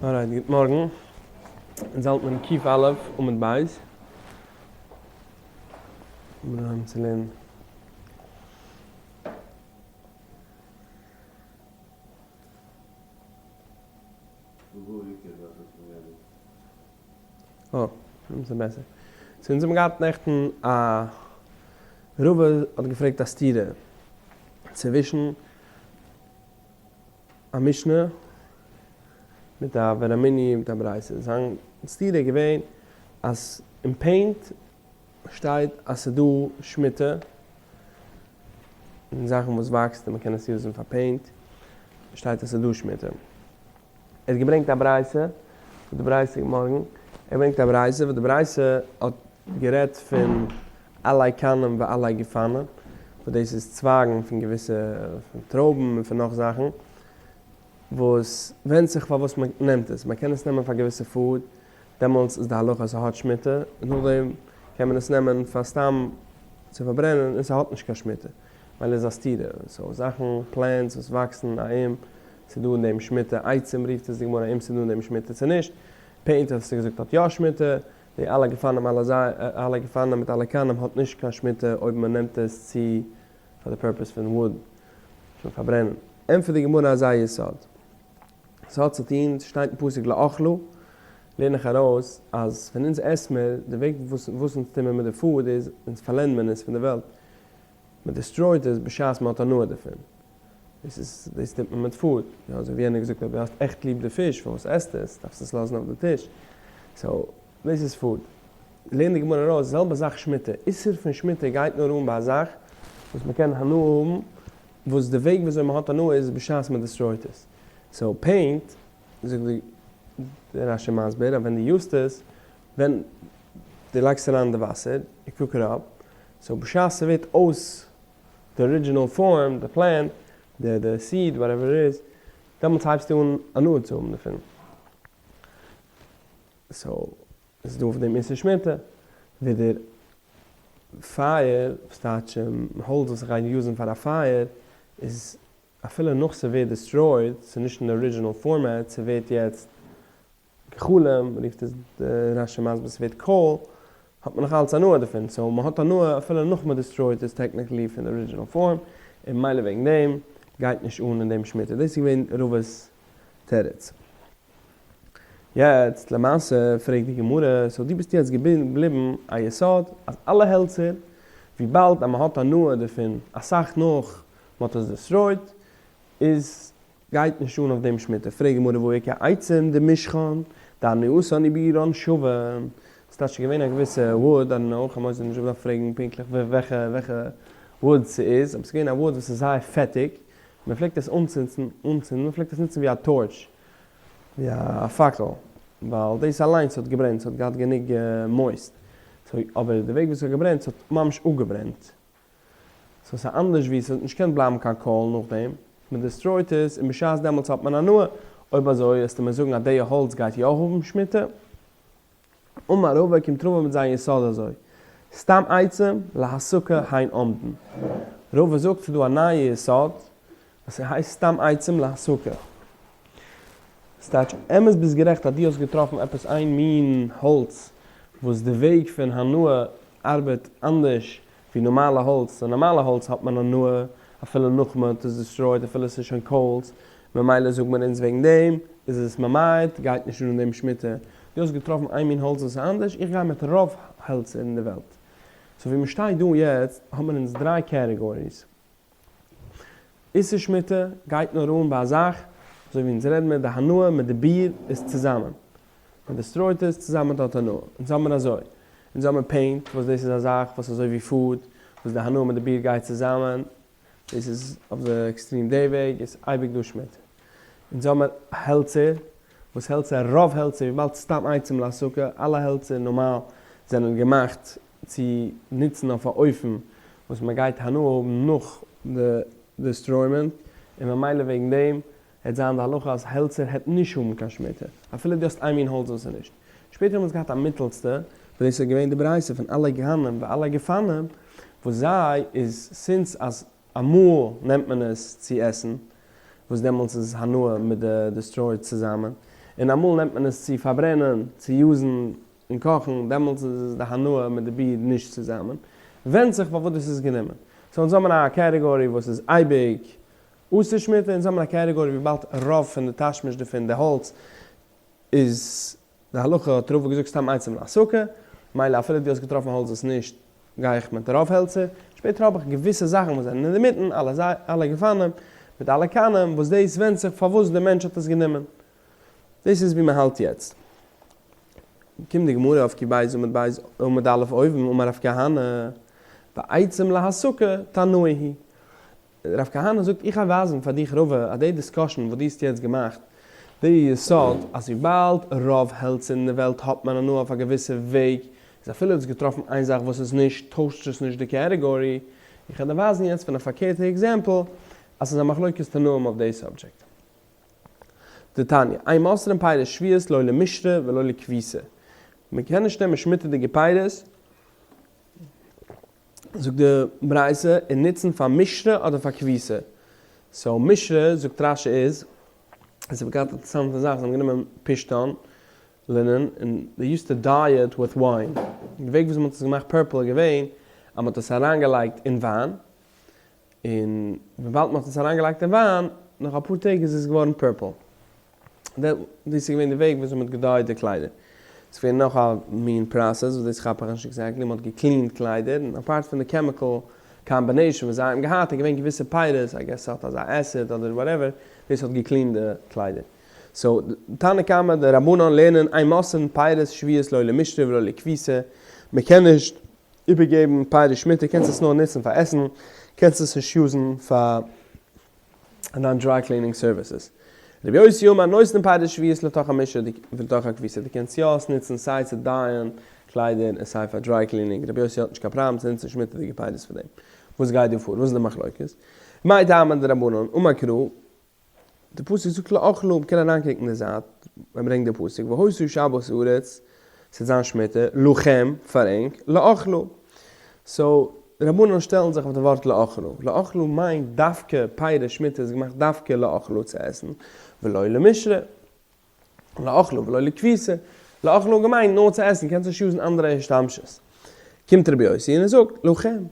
Alright, גוט מארגן. אונז האלט מען קוף א' עמוד ב'. מיר אנהייבן צו לערנען. אה, דאס איז בעסער. So אונז האבן געהאט נעכטן א רבא האט געפרעגט א סתירה צווישן א משנה מיט א ורמינהי מיט א ברייתא. זיין סתירה איז געווען אז אין paint שטייט אז ס'איז דא שמיטה אין זאכן וואס וואקסט און מ'קען עס use ן פאר paint שטייט אז ס'איז דא שמיטה. ער האט געברענגט א ברייתא וואס די ברייתא מארגן, ער ברענגט א ברייתא וואס די ברייתא האט גערעדט פון עלי כנים ועלי גפנים, וואס דאס איז צווייגן פון געוויסע פון טרויבן און פון נאך זאכן, וואס ווענדט זיך פארוואס מען נעמט עס, מען קען עס נעמען פאר געוויסע food, דעמאלטס איז די הלכה אז ס'האט שמיטה, און נאכדעם קען מען עס נעמען פאר סתם צו פארברענען און ס'האט נישט קיין שמיטה, ווייל איז א סתירה, so זאכן, plants וואס וואקסן ארום, ס'דא אין דעם שמיטה, עצים רופט עס די גמרא ארום ס'דא אין דעם שמיטה צו נישט, paint האסטו געזאגט האט יא שמיטה, די עלי גפנים אלע זיי עלי גפנים מיט עלי כנים האט נישט קיין שמיטה אויב מען נעמט עס צו פאר די purpose פון wood פון פארברענען. ענטפערט די גמרא אזא יסוד. ס'האט צו טון, ס'שטייט אין פסוק לאכלה, לערן איך ארויס אז ווען אונז עסט מיר, די וועג וואס וואס אונז טוהן מיר מיט די food איז, אונז פארלענדן מען עס פון די וועלט, מען destroy ט עס בשעת מען האט הנאה דערפון. דאס איז דאס טוט מען מיט food. יא אזוי ווי יענער האט געזאגט אויב דו האסט עכט ליב די פיש פארוואס עסטו עס? דארפסט עס לאזן אויף די טיש. So דאס איז food. לערנט די גמרא ארויס די זעלבע זאך שמיטה. איסור פון שמיטה גייט נאר אן ביי א זאך וואס מען קען הנאה האבן וואס די וועג וויאזוי מען האט הנאה איז בשעת מען destroy ט עס. So paint זאגט די רש"י מסביר אז ווען דו use ט עס ווען דו לייגסט אריין אין די וואסער you cook it up so בשעת ס'ווערט אויס די original form, די plant, די די seed, whatever it is, דעמאלטס הייבסטו אן הנאה צו האבן דערפון. So, איז דא אויף דעם איסור שמיטה. ווידער פייער, וואס טייטש האלץ וואס איך גיי use ן פאר א פייער, איז אפילו נאך ס'ווערט destroyed, ס'איז נישט אין די original format, ס'ווערט יעצט גחלים, רופט עס די רש"י מסביר ס'ווערט coal, האט מען נאך אלץ הנאה דערפון, so מ'האט הנאה אפילו נאך מ'destroy ט עס technically פון די original form, און ממילא וועגן דעם גייט נישט אן אין דעם שמיטה. דאס איז געווען רבא'ס תירוץ. יעצט למעשה פרעגט די גמרא, so דו ביסט יעצט געבליבן א יסוד אז אלע העלצער וויבאלד אז מ'האט הנאה דערפון אסאך נאך מ'האט עס destroy ט, איז גייט נישט אן אויף דעם שמיטה, פרעגט גמרא והא איכא עצים דמשחן דהנאתן וביעורן שווה, ס'איז טאקע געווען א געוויסע wood, I don't know, כ'האב מורא נישט געדארפט פרעגן פונקטליך וועלכע וועלכע wood ס'איז, אבער ס'איז געווען א wood וואס איז זייער פעטיג, מען פלעגט עס אנצינדן, אנצינדן, מען פלעגט עס נוצן ווי א torch, ווי א פאקל, ווייל דאס אליינס האט געברענט, ס'האט געהאט גענוג moist, so אבער די וועג ווי ס'האט געברענט, ס'האט ממש אפגעברענט. So ס'איז אנדערש ווי ס'האט נישט געקענט בלייבן קיין coal נאכדעם, מען destroy ט עס און בשעת דעמאלטס האט מען הנאה, אויב אזוי וועסטו מיר זאגן אז די האלץ גייט יא האבן שמיטה? אמר רבא קומט רבא מיט זיין יסוד אזוי, סתם עצים להסקה הן עומדין. רבא זאגט ס'איז דא א נייע יסוד וואס ס'הייסט סתם עצים להסקה. ס'טייטש אמת ביסט גערעכט אז דו האסט געטראפן עפעס איין מין האלץ וואס די וועג פון הנאה ארבעט אנדערש ווי נארמאלע האלץ, די נארמאלע האלץ האט מען הנאה אפילו נאך מען האט עס destroyed אפילו עס איז שוין coals, ממילא זאגט מען אונז וועגן דעם איז עס ממעט, גייט נישט אן אין דעם שמיטה, דו האסט געטראפן איין מין האלץ וואס איז אנדערש, איך גיי מיט רוב העלצער אין די וועלט. So ווי מען שטייט דא יעצט האט מען אונז דריי categories. איסור שמיטה גייט נאר אן ביי א זאך, אזוי ווי אונז רעדן מיר די הנאה מיט די ביעור איז צוזאמען. מען destroy ט עס צוזאמען מיט האט הנאה. אונז האמיר אזוי, אונז האמיר paint וואס דאס איז א זאך וואס אזוי ווי food וואס די הנאה מיט די ביעור גייט צוזאמען, דאס איז אויף די extreme די וועג איז אייביג דא שמיטה. אונז האמיר העלצער וואס העלצער רוב העלצער וויבאלד סתם עצים להסקה אלע העלצער נארמאל זענען געמאכט צו נוצן אויף א אופן וואס מען גייט הנאה האבן נאך די destroyment, און ממילא וועגן דעם העט זיין די הלכה אז העלצער העט נישט האבן קיין שמיטה, אפילו דו האסט איין מין האלץ וואס איז נישט. שפעטער האבן אונז געהאט א מיטעלסטע, וואס דאס איז געווען די ברייתא פון עלי כנים ועלי גפנים, וואס זיי איז since אז אמאל נעמט מען עס צו עסן, וואס דעמאלטס איז הנאה מיט די destroyed צוזאמען, און אמאל נעמט מען עס צו פארברענען, צו use ן און קאכן, דעמאלטס איז די הנאה מיט די ביעור נישט צוזאמען. ווענדט זיך פארוואס דאס איז גענומען. so אונז האבן א category וואס איז אייביג אסור שמיטה, אונז האבן א category וויבאלד רוב פון די תשמיש דערפון, די האלץ, איז די הלכה האט רבא געזאגט סתם עצים להסקה, מילא אפילו דו האסט געטראפן האלץ וואס נישט, גיי איך מיט רוב העלצער, שפעטער האב איך געוויסע זאכן וואס זענען אינדערמיטן, אלע אלע גפנים, מיט אלע קנים, וואס דאס ווענדט זיך פארוואס די מענטש האט עס גענומען. דאס איז ווי מען האלט יעצט. קומט די גמרא אויף קי"ב עמוד ב' עמוד א' אויבן, אמר רב כהנא, בעצים להסקה תנאי היא. רב כהנא זאגט איך גיי ווייזן פאר דיך רבא אז די discussion וואס דו האסט יעצט געמאכט, די יסוד אז וויבאלד רוב העלצער אין די וועלט האט מען הנאה אויף א געוויסע וועג, איז אפילו האסט געטראפן איין זאך וואס איז נישט, טוישט עס נישט די category. איך וועל דיר ווייזן יעצט פון א פארקערטע example אז ס'איז א מחלוקת תנאים אויף די subject. דתניא, אין מוסרין פירות שביעית לא למשרה ולא לכביסה. מ'קען נישט נעמען שמיטה'דיגע פירות, זאגט די ברייתא, און נוצן פאר משרה אדער פאר כביסה. so משרה, זאגט רש"י איז, עס איז באקאנט אינטערעסאנטע זאך, זיי האבן גענומען פשתן, linen, און they used to dye it with wine. די וועג וויאזוי מען האט עס געמאכט purple איז געווען, אז מען האט עס אריינגעלייגט אין וויין, און וויבאלד מען האט עס אריינגעלייגט אין וויין, נאך אפאר טעג איז עס געווארן purple. דאס איז געווען די וועג וויאזוי מען האט גע dye ט די קליידער. עס איז געווען נאך א מין process וואס דאס כאפ איך נישט exactly, מען האט גע clean ט קליידער, און apart פון די chemical combination וואס זיי האבן געהאט איז געווען געוויסע פירות, I guess ס'האט אזא acid אדער whatever, דאס האט גע clean ט די קליידער. so, תנא קמא, די רבנן לערנען אין מוסרין פירות שביעית לא למשרה ולא לכביסה, מען קען נישט איבערגעבן פירות שמיטה, קענסט עס נאר נוצן פאר עסן, קענסט עס נישט use ן פאר דיין dry cleaning services. רבי יוסי אמר נותנין פירות שביעית לתוך המשרה ולתוך הכביסה, דו קענסט יא עס נוצן סיי צו dye ען קליידער און סיי פאר dry cleaning, רבי יוסי האט נישט קיין פראבלעם צו נוצן שמיטה'דיגע פירות פאר דעם. וואס גייט דא פאר? וואס איז די מחלוקת? מאי טעמא דרבנן אמר קרא די פסוק זאגט לאכלה, מ'קען אריינקוקן די זייט, מען ברענגט די פסוק, והיתה שבת הארץ, ס'וועט זיין שמיטה, לכם, פאר ענק, לאכלה. so, רבנן שטעלן זיך אויף די ווארט לאכלה. לאכלה מיינט דווקא פירות שמיטה איז געמאכט דווקא לאכלה צו עסן, ולא למשרה. לאכלה ולא לכביסה. לאכלה געמיינט נאר צו עסן, קענסט נישט use ן אנדערע השתמשות. קומט רבי יוסי און ער זאגט, לכם.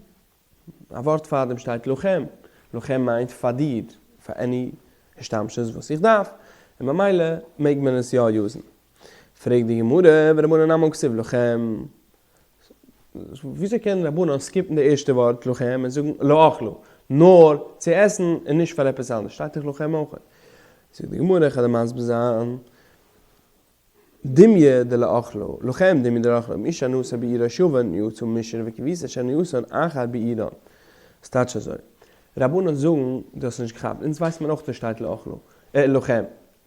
א ווארט פארדעם שטייט לכם, לכם מיינט פאר דיר, פאר any השתמשות וואס איך דארף, און ממילא מעג מען עס יא use ן. פרעגט די גמרא, ורבנן נמי כתיב לכם, וויאזוי קען רבנן skip ן די ערשטע ווארט לכם און זאגן לאכלה, נאר צו עסן און נישט פאר עפעס אנדערש, שטייט דאך לכם אויך. זאגט די גמרא, איך וועל דיר מסביר זיין, דומיא דלאכלה, לכם דומיא דלאכלה, מי שהנאתו ביעורו שוין, יצא משרה וכביסה שהנאתן אחר ביעורן. ס'טייטש אזוי. רבנן זאגן, דו האסט נישט געכאפט, אונז ווייסט מען אויך דאס שטייט לאכלה, אה, לכם,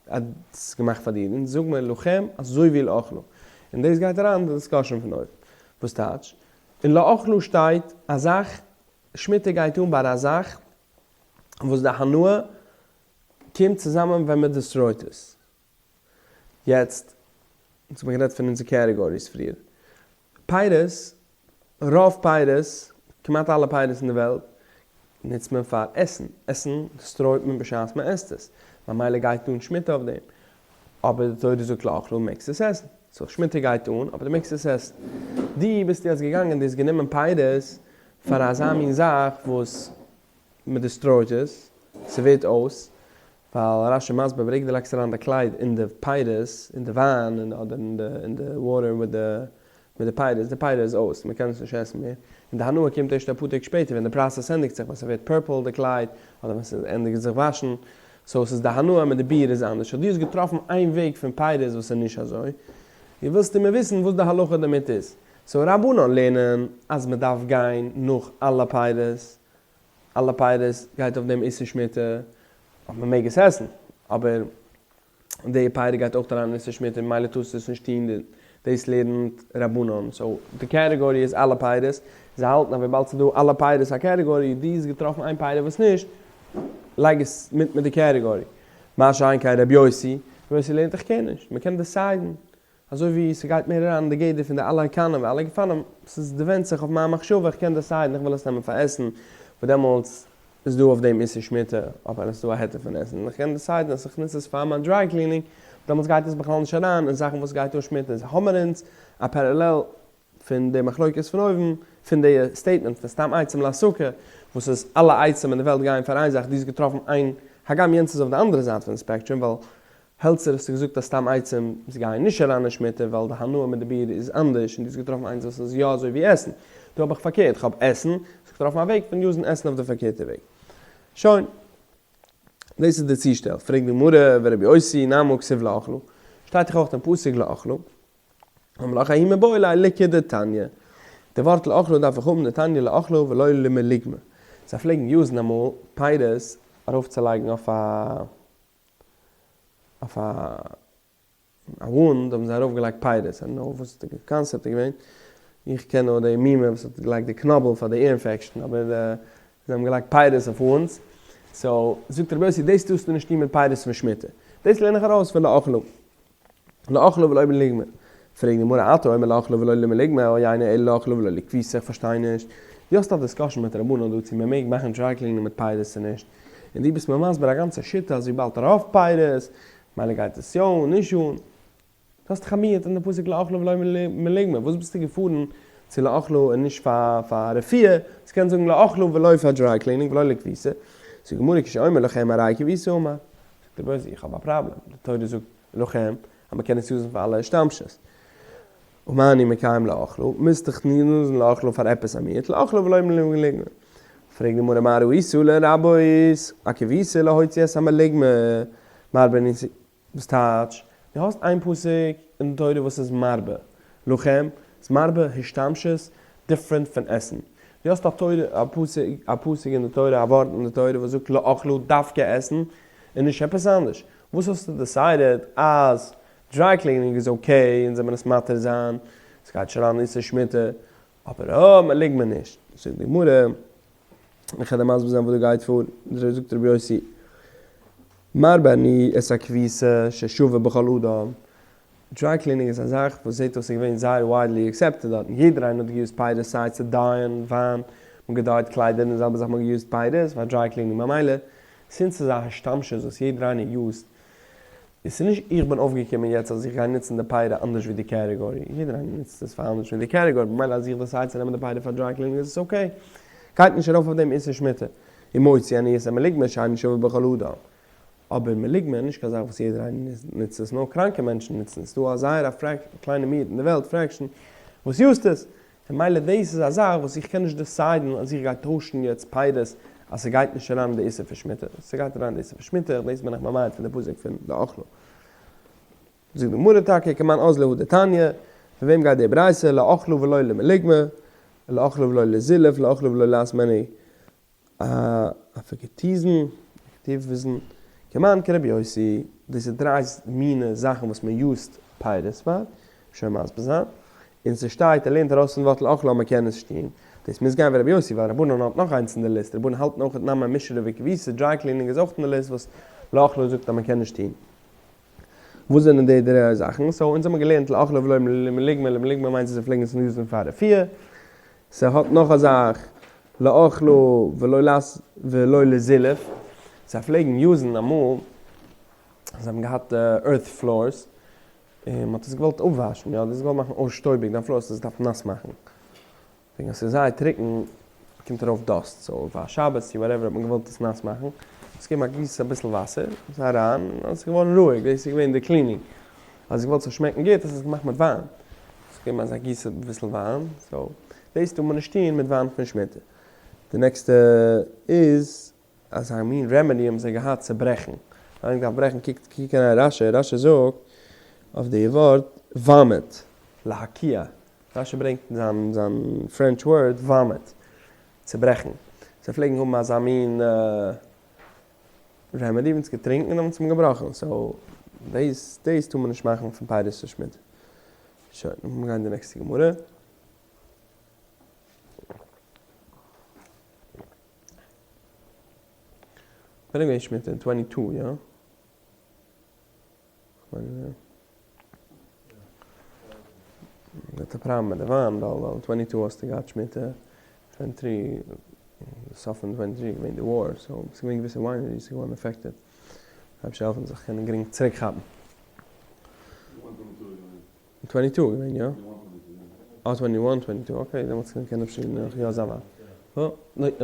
אז ס'איז געמאכט פאר דיר, אונז זאג מיר לכם אזוי ווי לאכלה. און דאס גייט אריין אין די discussion פון אויבן. וואס טייטש? אין לאכלה שטייט א זאך, שמיטה גייט אן ביי א זאך וואס די הנאה קומט צוזאמען ווען מען destroy ט עס. יעצט, אונז האבן גערעדט פון אונזער categories פריער. פירות, רוב פירות, כמעט אלע פירות אין די וועלט, נוצט מען פאר עסן. עסן destroy ט מען בשעת מען עסט עס. ממילא גייט אן שמיטה אויף דעם. אבער די תורה זאגט לאכלה מעגסט עס עסן. so שמיטה גייט אן, אבער דו מעגסט עס עסן. דו ביסט יעצט געגאנגען, דו האסט גענומען פירות פאר אזא מין זאך וואס מען destroy ט עס, ס'ווערט אויס, ווייל רש"י מסביר ברגע דו לייגסט אריין די קלייד אין די פירות, אין די וויין, אדער אין די אין די water מיט די מיט די פירות, די פירות איז אויס, מען קען עס נישט עסן מער, און די הנאה קומט ערשט אפאר טעג שפעטער ווען די process ענדיגט זיך, ווען ס'ווערט purple די קלייד, אדער ווען ס'ענדיגט זיך וואשן, so ס'איז די הנאה מיט די ביעור איז אנדערש, so דו האסט געטראפן איין וועג פון פירות וואס איז נישט אזוי, און ווילסטו מיר וויסן וואס די הלכה דערמיט איז, so רבנן לערנען אז מען דארף גיין נאך אלע פירות, אלע פירות גייט אויף דעם איסור שמיטה, אז מען מעג עס עסן, אבער די פירות גייט אויך אריין אין איסור שמיטה ממילא טארסטו עס נישט טון, דאס לערנט רבנן, so די category איז אלע פירות, זיי האלטן אז וויבאלד ס'איז דא אלע פירות א category, דו האסט געטראפן איין פירות וואס נישט, לייג עס מיט מיט די category. מה שאין כן רבי יוסי, רבי יוסי לערנט איך קען נישט, מען קען decide ן, אזוי ווי ס'גייט מער אריין אין די גדר פון די אלע קנים ואלע גפנים, ס'איז די ווענדט זיך אויף מיין מחשבה, איך קען decide ן איך וויל עס נעמען פאר עסן, וואס דעמאלטס איז דא אויף דעם איסור שמיטה, אבער עס איז דא א היתר פון עסן, איך קען decide ן אז איך נוץ עס פאר מיין dry cleaning. דעמאלטס גייט עס בכלל נישט אריין אין זאכן וואס גייט אן שמיטה, איז האמער אונז א parallel פון די מחלוקת פון אויבן, פון די statement פון סתם עצים להסקה, וואס איז אלע עצים אין די וועלט גייען פאר איין זאך, דו האסט געטראפן איין, הגם יענץ איז אויף די אנדערע זייט פון די spectrum, ווייל העלצער האסטו געזאגט אז סתם עצים גייען נישט אריין אין שמיטה ווייל די הנאה מיט די ביר איז אנדערש, און דו האסט געטראפן איינס וואס איז יא אזוי ווי עסן. דא האב איך פארקערט, איך האב עסן, האסט געטראפן א וועג פון use ן עסן אויף די פארקערטע וועג. שוין. דאס איז די צושטעל. פרעגט די גמרא, ורבי יוסי, נמי כתיב לאכלה. שטייט דאך אויך אין פסוק לאכלה. אמר לך ההוא מיבעי ליה לכדתניא. די ווארט לאכלה דארף איך האבן דתניא לאכלה ולא למלוגמא. זיי פלעגן use ן אמאל פירות ארויפצולייגן אויף א אויף א א wound האבן זיי ארויפגעלייגט פירות, I don't know וואס די קאנסעפט איז געווען, איך קען נאר די מומע וואס האט געלייגט די קנאבל פאר די ear infection, אבער זיי האבן געלייגט פירות אויף wounds, so זאגט רבי יוסי דאס טארסטו נישט טון מיט פירות פון שמיטה, דאס לערן איך ארויס פון לאכלה. לאכלה ולא למלוגמא. פרעגט די גמרא אתה אומר לאכלה ולא למלוגמא או אינו אלא לאכלה ולא לכביסה איך פארשטיי נישט. דו האסט א discussion מיט רבנן דא צו מען מעג מאכן dry cleaning מיט פירות צו נישט. און דו ביסט מיר מסביר א גאנצע שיטה אז וויבאלד רוב פירות מילא גייט עס יא אן נישט אן. דו האסט דאך א מיעוט אין די פסוק לאכלה ולא מלוגמא וואס ביסטו געפארן צו לאכלה און נישט פאר פאר רפואה? האסט געקענט זאגן לאכלה ולא פאר dry cleaning ולא לכביסה. זאגט די גמרא כשאומר לכם הרי כביסה אמר. זאגט רבי יוסי איך האב א פראבלעם, די תורה זאגט לכם אז מ'קען עס use ן פאר אלע השתמשות, ומה אני מקיים לאכלה, מוזט דאך use ן לאכלה פאר עפעס א מיעוט, לאכלה ולא למלוגמא. פרעגט די גמרא מה ראית לרבות הכביסה להוציא את המלוגמא, מרבה ניסי, וואס טייטש, דו האסט איין פסוק אין די תורה וואס איז מרבה לכם, איז מרבה השתמשות, different פון עסן. דו האסט א תורה א פסוק א פסוק אין די תורה א ווארט אין די תורה וואס זאגט לאכלה דווקא עסן און נישט עפעס אנדערש. וואס האסטו decided אז dry cleaning איז okay אונז זעמער עס מתיר זיין, ס'גייט נישט אריין אין איסור שמיטה, אבער אה מלוגמא נישט. זאגט די גמרא, איך וועל דיר מסביר זיין וואס דא גייט פאר, זאגט רבי יוסי, מרבה אני את הכביסה ששווה בכל אדם, dry cleaning איז א זאך וואס זעט אויס איז געווען זייער widely accepted דארטן, יעדער איינער האט גע use ט פירות סיי צו dye ען וויין, מ'האט גע dye ט קליידער און די זעלבע זאך מ'האט גע use ט פירות פאר dry cleaning ממילא since ס'איז א השתמשות וואס יעדער איינער use ט איז ס'נישט איך בין אויפגעקומען יעצט אז איך גיי נוצן די פירות אנדערש ווי די category, יעדער איינער נוצט עס פאר אנדערש ווי די category ממילא אז איך decide צו נעמען די פירות פאר dry cleaning איז עס okay, גייט נישט ארויף אויף דעם איסור שמיטה, ומוציא אני את המלוגמא שאינו שווה בכל אדם. אבער מלוגמא איז נישט קיין זאך וואס יעדער איינער נוצט עס, נאר קראנקע מענטשן נוצן עס, ס'דא א זייער א קליינע מיעוט אין די וועלט, fraction, וואס use ט עס, ממילא דאס איז א זאך וואס איך קען נישט decide ן אז איך גיי טוישן יעצט פירות אז ס'גייט נישט אריין אין די איסור פון שמיטה, ס'גייט אריין אין די איסור פון שמיטה, דאס בין איך ממעט פון די פסוק פון לאכלה. זאגט די גמרא טאקע כמאן אזלא הא דתניא, פון וועם גייט די ברייתא, לאכלה ולא למלוגמא, לאכלה ולא לזילוף, לאכלה ולא לעשות ממנו אפיקוטיזן, אקטיוויזן, כמאן כרבי יוסי, דאס איז דריי מינע זאכן וואס מען use ט פירות פאר, שוין מסביר זיין, און ס'שטייט ער לערנט ארויס פון ווארט לאכלה אז מען קען עס טון, דאס מוז גיין ווי רבי יוסי ווייל רבנן האט נאך איינס אין די ליסט, רבנן האלטן אויך נמי מישרא וכביסה, dry cleaning איז אויך אין די ליסט וואס לאכלה זאגט אז מען קען נישט טון. וואס זענען די דריי זאכן? so אונז האבן געלערנט לאכלה ולא למלוגמא, למלוגמא מיינט אז זיי פלעגן עס use ן פאר רפואה, ס'האט נאך א זאך, לאכלה ולא לעש ולא לזילוף, זיי פלעגן use ן אמאל, זיי האבן געהאט earth floors, און מ'האט עס געוואלט אפוואשן, יא, דו האסט געוואלט מאכן אויס שטויביג דיין floor האסטו עס געדארפט נאס מאכן, וועגן אז ס'איז זייער טרוקן קומט ארויף dust, so פאר שבת צו whatever האט מען געוואלט עס נאס מאכן, האסט געגעבן א גיס אביסל וואסער, עס אריין, און עס איז געווארן רואיג, דאס איז געווען די cleaning, אז האסט געוואלט ס'זאל שמעקן גוט האסט עס געמאכט מיט וויין, האסט געגעבן אזא גיס אביסל וויין, so דאס טאר מען נישט טון מיט וויין פון שמיטה. די נעקסטע איז אזא מין remedy האבן זיי געהאט צו ברעכן, ווען איינער דארף ברעכן קוקט קוק אריין רשי, רשי זאגט אויף די ווארט vomit, להקיא, רשי ברענגט זיין זיין French word vomit, צוברעכן. זיי פלעגן האבן אזא מין remedy ווען ס'געטרינקן און האבן געבראכן, so דאס דאס טאר מען נישט מאכן פון פירות של שמיטה. שוין, לאמיר גיין די נעקסטע גמרא. ווען איז געווען שמיטה? אין twenty two, יא? געהאט א פראבלעם מיט די וויין ווייל twenty two האסטו געהאט שמיטה, twenty three, סוף פון twenty three איז געווען די war, so ס'איז געווען געוויסע wineries איז געווארן affected, אייבערשטער העלפן זיך קענען גרינג צוריק כאפן. Twenty two געווען יא? אה twenty one twenty two okay דעמאלטס קען אפשר נאך יא זיין ווייט.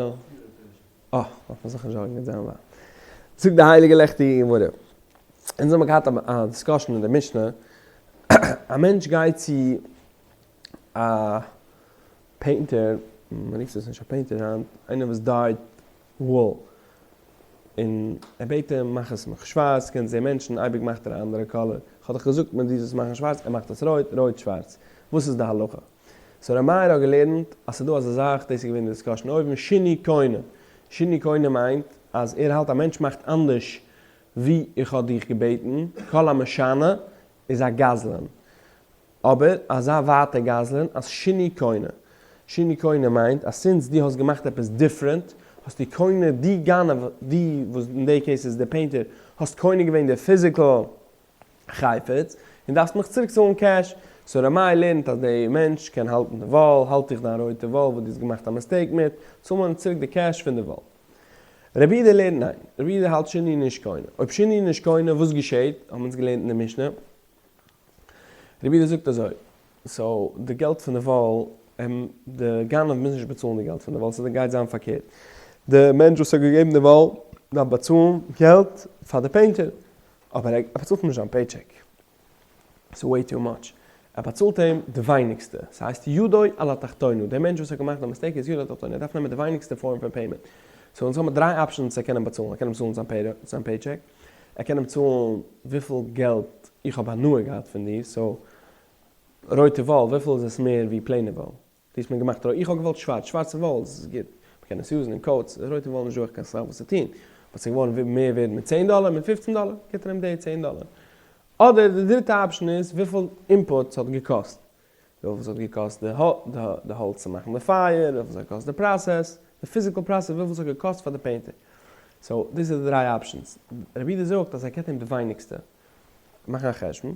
אה דארף מען זיך נישט זארגן מיט זיין ווייט. זאגט די הייליגע לעכטיגע גמרא. אונז האבן געהאט א discussion אין די משנה. א מענטש גייט צו א painter, מען רופט עס נישט א painter היינט, איינער וואס dye ט wool, און ער בעט אים מאך עס מיך שווארץ, קענסט זען מענטשן אייביג מאכט ער א אנדערע color, איך האב דיך געזאגט מען דו זאלסט מאכן שווארץ, ער מאכט עס רויט, רויט שווארץ, וואס איז די הלכה? So ר' מאיר האט געלערנט אז ס'איז דא אזא זאך, דאס איז געווען די discussion אויבן, שינוי קונה, שינוי קונה מיינט אז ער האלט א מענטש מאכט אנדערש ווי איך האב דיך געבעטן, כל המשנה איז א גזלן, אבער אזא ווייטע גזלן אז שינוי קונה. שינוי קונה מיינט אז since דו האסט געמאכט עפעס different, האסטו קונה די גנב, די וואס אין די case איז די painter, האסט קונה געווען די physical חפץ, און דארפסט מיך צוריק צאלן cash. So ר' מאיר לערנט אז די מענטש קען האלטן די וואל, האלט איך דיין רויטע וואל וואס דו האסט געמאכט א mistake מיט, צאל מיר צוריק די cash פון די וואל. רבי יהודה לערנט ניין, רבי יהודה האלט שינוי נישט קונה. אויב שינוי נישט קונה וואס געשעט? האבן אונז געלערנט אין די משנה. רבי יהודה זאגט אזוי, so די געלט פון די וואל, די גנב מוז נישט באצאלן די געלט פון די וואל, ס'גייט זיין פארקערט, די מענטש וואס האט געגעבן די וואל דארף באצאלן געלט פאר די painter, אבער ער באצאלט אים נישט זיין paycheck, ס'איז way too much, ער באצאלט אים די ווייניגסטע, ס'הייסט ידו על התחתונה, די מענטש וואס האט געמאכט די mistake איז ידו על התחתונה, ער דארף נעמען די ווייניגסטע form פון payment, so אונז האבן דריי options צו קענען באצאלן, ער קען אים באצאלן זיין paycheck, ער קען אים צאלן וויפיל געלט איך האב הנאה געהאט פון דיר, so רויטע וואל וויפיל איז עס מער ווי plain ע וואל? דו האסט מיר געמאכט רויט, איך האב געוואלט שווארץ, שווארצע וואל איז גוט, מ'קען עס use ן אין coats, רויטע וואל נישט דא עכט קיין סאך וואס צו טון, but ס'איז געווארן מער ווערד מיט צען דאלער, מיט פופצן דאלער, גיבט ער אים די צען דאלער. אדער די דריטע option איז וויפיל input ס'האט געקאסט, וויפיל ס'האט געקאסט די האלץ צו מאכן די פייער, וויפיל ס'האט געקאסט די process, די physical process, וויפיל ס'האט געקאסט פאר די painter. So דאס איז די דריי options. רבי יהודה זאגט אז ער געט אים די ווייניגסטע. מאכן א חשבון.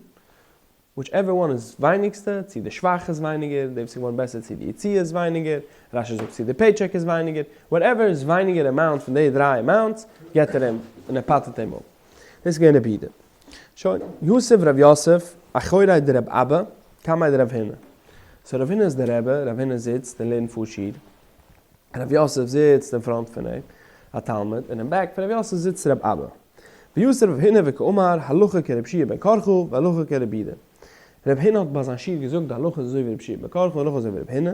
Whichever one איז ווייניגסטע, צו די שבח איז ווייניגער, די וואס איז געווארן בעסער צו די יציאה איז ווייניגער, רש"י זאגט צו די paycheck איז ווייניגער, whatever איז ווייניגער amount פון די דריי amounts, געט ער אים און ער פטר'ט אים אפ. דאס איז געווען רבי יהודה. שוין, יתיב רב יוסף, אחורי דרב אבא, קמיה דרב הונא. So רב הונא איז דער רבי, רב הונא זיצט און לערנט פאר שיעור. רב יוסף זיצט אין front פון אים, א תלמיד, און אין back פון רב יוסף זיצט רב אבא. ויתיב רב הונא וקאמר, הלכה כרבי יהושע בן קרחה, והלכה כרבי יהודה. רב הונא האט ביי זיין שיעור געזאגט די הלכה איז אזוי ווי רבי יהושע בן קרחה און הלכה אזוי ווי רב הונא.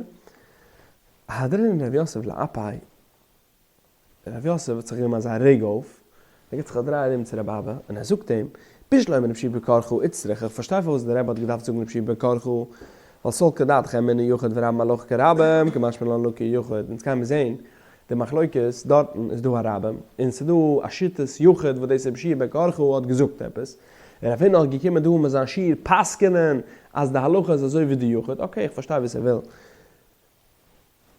אהדרינהו רב יוסף לאפיה. רב יוסף האט זיך גענומען אזא רעג אויף, ער גיבט זיך א דריי ארום צו רבי אבא און ער זאגט אים, בשלמא רבי יהושע בן קרחה איצטריך, איך פארשטיי פארוואס דער רבי האט געדארפט זאגן רבי יהושע בן קרחה, ווייל סלקא דעתך אמינא יחיד ורבים הלכה כרבים, קא משמע לן לקי יחיד, אונז גיימיר זעהן די מחלוקת, דארטן איז דא א רבים, און ס'איז דא א שיטת יחיד וואס דאס רבי יהושע בן קרחה האט געזאגט עפעס, און רב הונא האט געקומען דא מיט זיין שיעור פסק'נען אז די הלכה איז אזוי ווי די יחיד, okay איך פארשטיי וואס ער וויל.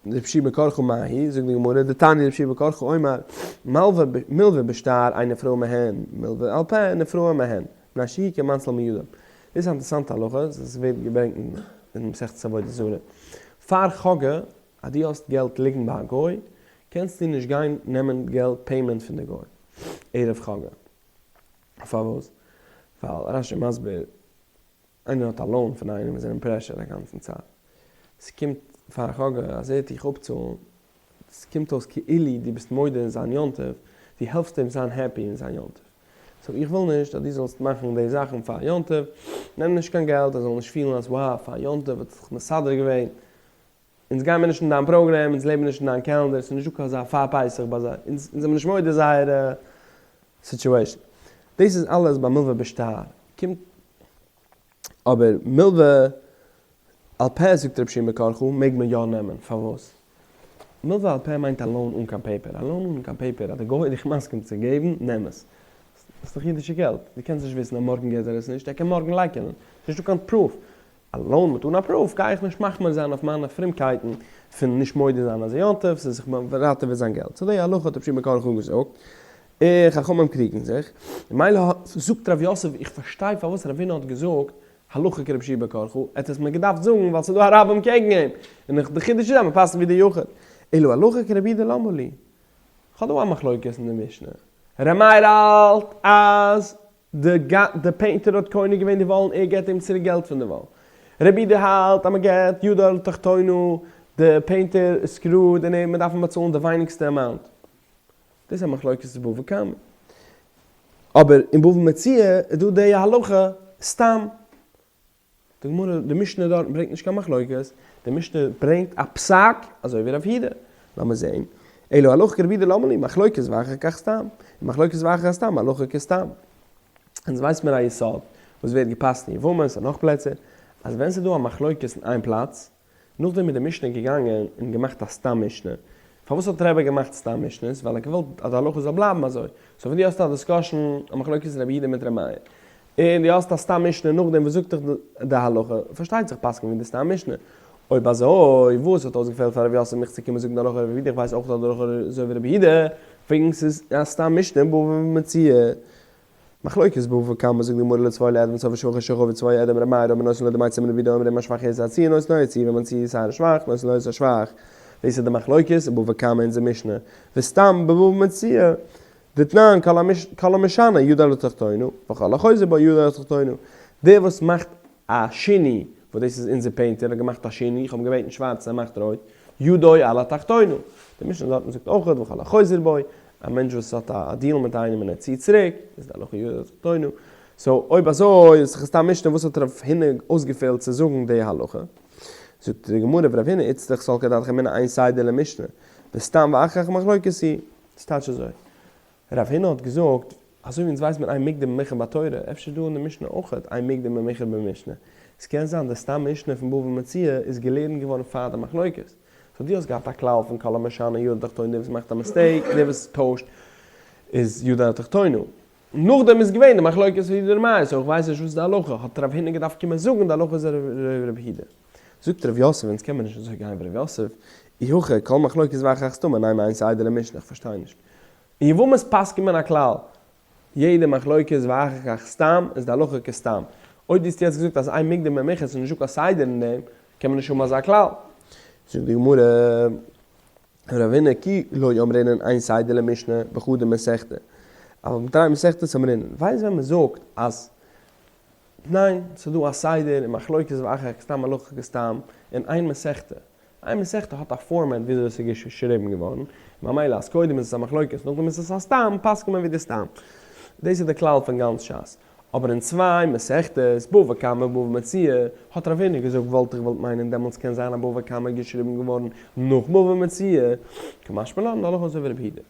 רבי יהושע בן קרחה מאי היא, זאגט די גמרא, דתניא רבי יהושע בן קרחה אומר, מלווה בשטר אין נפרעין מהן, מלווה על פה נפרעין מהן, מפני שהוא כמנצל מידם. דאס איז א אינטערעסאנטע הלכה, עס ווערט געברענגט אין מסכת עבודה זרה. פאר חגא, אז דו האסט געלט ליגן ביי א גוי, קענסטו נישט גיין נעמען געלט payment פון די גוי ערב חגא. פארוואס? ווייל רש"י מסביר. איינער האט א loan פון איינעם איז ער אין pressure א גאנצן צייט, ס'קומט פאר חגא אז ער וועט דיך אפצאלן, ס'קומט אויס כאילו דו ביסט מודה אין זיין יום טוב, דו העלפסט אים זיין happy אין זיין יום טוב. So איך וויל נישט אז דו זאלסט מאכן די זאכן פאר יום טוב, נעם נישט קיין געלט ער זאל נישט פילן אז wow פאר יום טוב האט זיך מסדר געווען, אונז גיימער נישט אין דיין program, אונז לעבן נישט אין דיין calendar, ס'איז נישטא קיין אזא פאר פסח ביי זיי, אונז זעמיר נישט מודה זייערע situation. דאס איז אלעס ביי מלווה בשטר. קומט אבער מלווה על פה זאגט רבי יהושע בן קרחה מעג מען יא נעמען, פארוואס? מלווה על פה מיינט א loan אן קיין paper, א loan אן קיין paper אז די גוי איז דיך מסכים צו געבן, נעם עס. ס'איז דאך אידישע געלט, דו קענסט נישט וויסן אז מארגן געט ער עס נישט, ער קען מארגן לייקענען, ס'איז נישטא קיין proof. א loan מיט אן א proof גיי איך נישט מחמיר זיין אויף מיינע פרומקייטן פון נישט מודה זיין אז יום טוב ס'איז זיך ראטעוועט זיין געלט. So די הלכה האט רבי יהושע בן קרחה געזאגט, און חכמים קריגן זיך, און מילא זאגט רב יוסף איך פארשטיי פארוואס רב הונא האט געזאגט הלכה כרבי יהושע בן קרחה, ער האט עס מיר געדארפט זאגן ווייל ס'איז דא א רבים קעגן אים, און די חידוש איז אז מ'פסק'נט ווי די יחיד. אלא הלכה כרבי יהודה למה לי? כ'האב דא א מחלוקת אין די משנה. ר' מאיר האלט אז די painter האט קונה געווען די וואלן ער געט אים צוריק געלט פון די וואל. רבי יהודה האלט אז מען געט ידו על התחתונה, די painter איז screwed און מען דארף אים באצאלן די ווייניגסטע amount. דאס איז א מחלוקת בבא קמא. אבער אין בבא מציעא איז דא די הלכה סתם. די גמרא, די משנה דארטן ברענגט נישט קיין מחלוקת, די משנה ברענגט א פסק אזוי ווי רב יהודה. לאמיר זעהן, אלא הלכה כרבי יהודה למה לי, מחלוקת ואחר כך סתם, און מחלוקת ואחר כך סתם, הלכה כסתם. אונז ווייסט מיר א יסוד וואס ווערט געפאסט אין יבמות און נאך פלעצער, אז ווען ס'איז דא א מחלוקת אין איין פלאץ, נאכדעם איז די משנה געגאנגען און געמאכט א סתם משנה. פארוואס האט רבי געמאכט סתם משנה'ס? ווייל ער האט געוואלט אז די הלכה זאל בלייבן אזוי. so ווען דו האסט א discussion, א מחלוקת רבי יהודה מיט רבי מאיר, און דו האסט א סתם משנה נאכדעם וואס זאגט דיך די הלכה, פארשטייט זיך פסק'ן ווי די סתם משנה. אויב אזוי, וואס האט אויסגעפעלט פאר רבי יוסף מיך צו קומען זאגן די הלכה רבי יהודה, איך ווייס אויך אז די הלכה איז אזוי ווי רבי יהודה, וועגן ס'איז א סתם משנה בבא מציעא. מחלוקת בבא קמא זאגט די גמרא לא צפוי לעד וצפוי שכח שכח וצפוי עד אמר מאיר אומר נותן לו דמי צמר רבי אומר אם השבח יצא הציע נותן לו יציא ווען מציע יצא השבח נותן לו יצא שבח דאס איז די מחלוקת בבא קמא אונזער משנה וסתם בבא מציעא דתנן כל המשנה ידו על התחתונה וכל החוזר בו ידו על התחתונה דער וואס מאכט א שינוי וואס דאס איז אונזער painter האט געמאכט א שינוי איך האב אים געבעטן שווארץ ער מאכט רויט ידו על התחתונה די משנה דארטן זאגט אויך וכל החוזר בו א מענטש וואס האט א deal מיט איינעם און ער ציט צוריק, איז די הלכה ידו על התחתונה. so אויב אזוי איז דאך סתם משנה, וואס האט רב הונא אויסגעפעלט צו זאגן די הלכה? זאגט די גמרא ורב הונא איצטריך סלקא דעתך אמינא אין סדר למשנה, וסתם ואחר כך מחלוקת היא. ס'טייטש אזוי, רב הונא האט געזאגט, אזוי ווי אונז ווייסט מען אין מוקדם ומאוחר בתורה, אפשר דא אין די משנה אויך אין מוקדם ומאוחר במשנה. ס'קען זיין די סתם משנה פון בבא מציעא איז געלערנט געווארן פאר די מחלוקת. so דו האסט געהאט א כלל פון כל המשנה ידו על התחתונה דער וואס מאכט א mistake דער וואס טוישט איז ידו על התחתונה. נאכדעם איז געווען די מחלוקת פון יהודה ר' מאיר so איך ווייס נישט וואס איז די הלכה האט רב הונא געדארפט קומען זאגן די הלכה איז ר' יהודה. זאגט ר' יוסף אונז קען מען נישט אזוי גיין ווי ר' יוסף אי הכי כל מחלוקת ואחר כך סתמא נימא אין סדר למשנה איך פארשטיי נישט. אין יבמות פסק'נט מען א כלל יעדע מחלוקת ואחר כך סתם איז די הלכה כסתם. אויב דו האסט יעצט געזאגט אז אין מוקדם ומאוחר ס'איז נישטא קיין סדר אין דעם, קען מען נישט האבן אזא כלל. זאגט די גמרא, רב הונא כי לא אמרינן אין סדר למשנה בחדא מסכתא, אבל בתרי מסכתות אמרינן, ווייסט ווען מ'זאגט אז ניין, ס'איז דא א סדר און מחלוקת ואחר כך סתם הלכה כסתם אין איין מסכתא, איין מסכתא האט א format וויאזוי עס איז געשריבן געווארן, ממילא אז קודם איז עס א מחלוקת נאכדעם איז עס א סתם, פסק'נט מען ווי די סתם. דאס איז די כלל פון גאנץ שס. אבער אין צוויי מסכתות, בבא קמא ובבא מציעא, האט רב הונא געזאגט וואלט איך געוואלט מיינען דעמאלטס קען זיין אז בבא קמא איז געשריבן געווארן נאך בבא מציעא, קא משמע לן די הלכה אזוי ווי רב יהודה.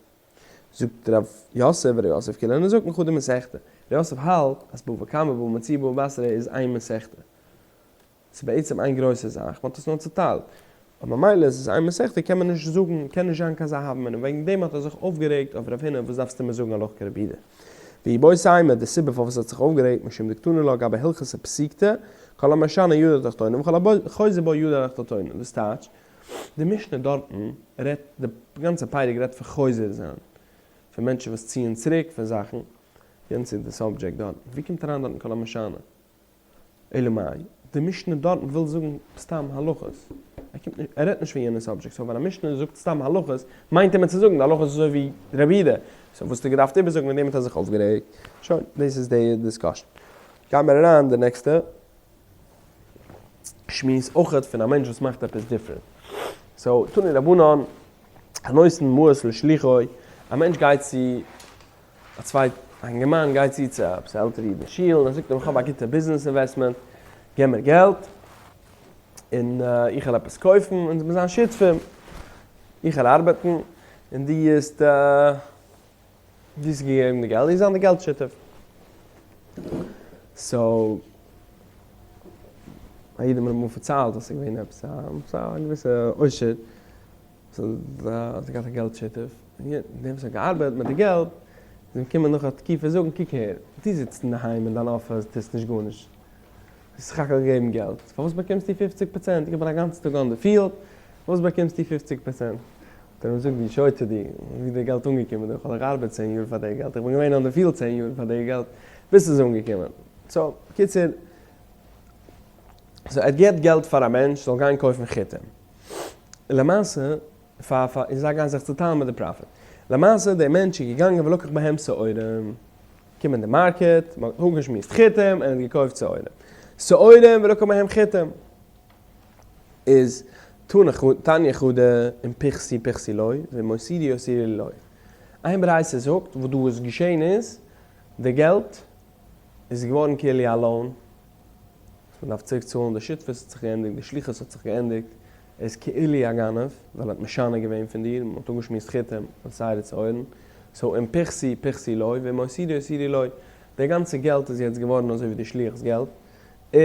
זאגט רב יוסף, רב יוסף כולהו ניזקין חדא מסכתא. רב יוסף האלט אז בבא קמא ובבא מציעא ובבא בתרא איז איין מסכתא. ס'איז בעצם איין גרויסע זאך, מ'האט עס נאר צוטיילט. אבער ממילא עס איז איין מסכתא קען מען נישט זאגן, קען נישט זיין קיין אזא הוה אמינא, וועגן דעם האט ער זיך אויפגערעגט אויף רב הונא, וואס דארפסטו מיר זאגן הלכה כרבי יהודה? ואיבעית אימא, די סיבה פארוואס ער האט זיך אויפגערעגט, משום דקתני לה גבי הלכתא פסיקתא, כל המשנה ידו על התחתונה וכל החוזר בו ידו על התחתונה, דאס טייטש, די משנה דארטן רעדט, די גאנצע פרק רעדט פון חוזר זיין, פון מענטשן וואס ציען צוריק פון זאכן, יענץ איז די subject דארטן, ווי קומט אריין דארטן כל המשנה? אלא מאי, די משנה דארטן וויל זאגן סתם הלכות, ער קומט נישט, ער רעדט נישט פון יענע subject, so ווען א משנה זאגט סתם הלכות, מיינט ער מיט צו זאגן די הלכות איז אזוי ווי רבי יהודה, so וואס האסטו געדארפט איבערזאגן וועגן דעם האט ער זיך אויפגערעגט, שוין, דאס איז די discussion. גיימער אריין די נעקסטע שמועס אויכעט פון א מענטש וואס מאכט עפעס different. so תנו רבנן, הנותן מעות לשלוחו, א מענטש גייט צו א צווייט א אינגערמאן גייט צו צו עפעס א עלטערע איד אין שול און ער זאגט אים איך האב א גוטע ביזנעס investment, געב מיר געלט און איך וועל עפעס קויפן אונז מיר זיין שותפים, איך וועל ארבעטן און דו וועסט דו האסט געגעבן די געלט, דו זיין די געלט שותף. so א איד האט מיר אמאל פארציילט אז ס'איז געווען עפעס א געוויסע עושר וואס האט געהאט א געלט שותף, און דער וואס האט געארבעט מיט די געלט איז אים געקומען נאך א תקופה זאגן קוק אהער, דו זיצט אינדערהיים אין דיין אפיס טוסט נישט גארנישט, האסט סך הכל געגעבן געלט, פארוואס באקומסטו פופציג פראצענט, איך בין א גאנצן טאג on the field, פארוואס באקומסטו פופציג פראצענט? האט ער אים געזאגט דו שוטה דו, ווי איז די געלט אנגעקומען דא, איך האב דאך געארבעט צען יאר פאר די געלט, איך בין געווען on the field צען יאר פאר די געלט, ביז ס'איז אנגעקומען. so, קיצור, so ער געבט געלט פאר א מענטש זאל גיין קויפן חיטים. למעשה, פאר פאר און זיי גייען זיך צוטיילן מיט די profit. למעשה דער מענטש איז געגאנגען ולקח בהם שעורים, קומען די market, מען האט אפגעשמועסט חיטים און ער האט געקויפט שעורים. שעורים ולקח מהם חיטים. איז תניא חדא אם פיחתו פיחתו לו ואם הותירו הותירו לו. איין ברייתא זאגט וואס דא איז געשען איז די געלט איז געווארן כאילו א loan וואס מען דארף צוריק צאלן, די שותפות האט זיך געענדיגט, די שליחות האט זיך געענדיגט, ער איז כאילו א גנב ווייל ער האט משנה געווען פון דיר, מען האט אפגעשמועסט חיטים און שערי שעורין, so אם פיחתו פיחתו לו ואם הותירו הותירו לו, די גאנצע געלט איז יעצט געווארן אזוי ווי די שליח'ס געלט, און